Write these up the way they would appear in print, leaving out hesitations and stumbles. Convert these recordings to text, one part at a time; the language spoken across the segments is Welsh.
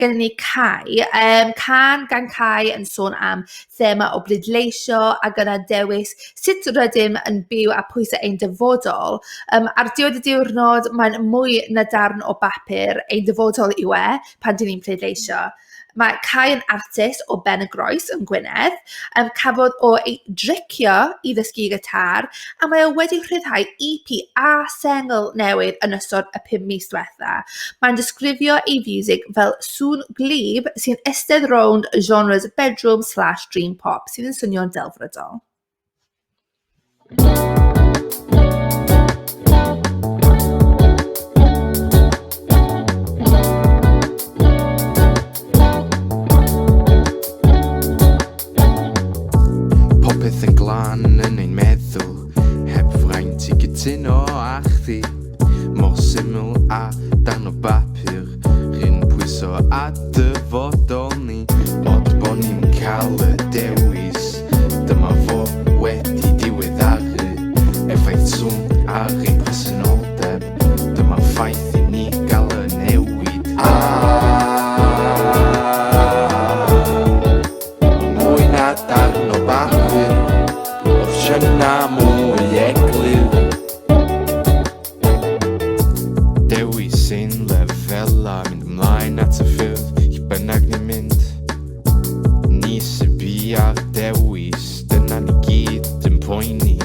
Gennym ni Cai. Cân gan Cai yn sôn am thema o bleidleisio ac yna dewis sut rydym yn byw a pwysau ein dyfodol. Ar diwedd y diwrnod, mae'n mwy na darn o bapur, ein dyfodol yw e pan dan ni'n pleidleisio. Mae Cai yn artist o Ben y Groes yn Gwynedd. Cafodd o ei dricio i ddysgu gitâr a mae o wedi rhyddhau EP a sengl newydd yn ystod y 5 mis diwetha. Mae'n disgrifio ei fiwsig fel sŵn gwlyb sy'n eistedd rownd genres bedroom/dream pop sydd yn swnio'n delfrydol. Popeth yn glân yn ein meddwl, heb fraint i gytuno â chdi. Mor syml â darn o bapur, rhyn pwyso a dyfodol ni. Od bo ni'n cael y dewis, dyma fo wedi diweddaru. Effaith sŵn ar ein presenoldeb, dyma'r ffaith i ni gael y newid. A mwy na darn o bapur, opsiynau mwy eglur. Dewis ein lefelau, mynd ymlaen at y ffyrdd, lle bynnag ni'n mynd. Ni sy bia'r dewis, dyna ni gyd yn poeni.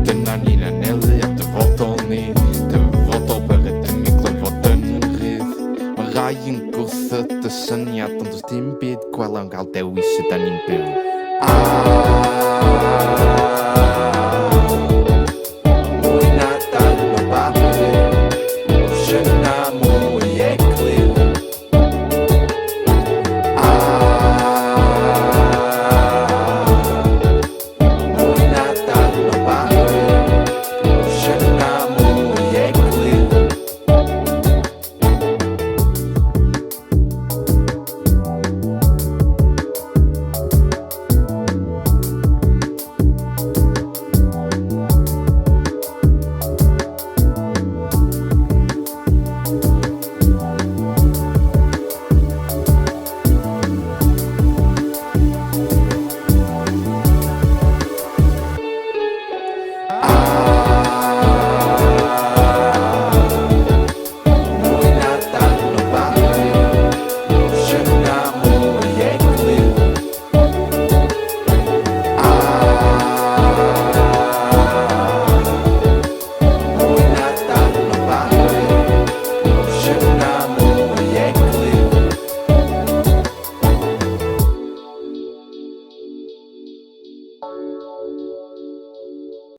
Dyna ni'n anelu at dyfodol ni, dyfodol ble rydym yn glywed yn rhydd. Mae rai yn gwrthod y syniad, ond does dim byd gwell am gael dewis sut da ni'n byw. A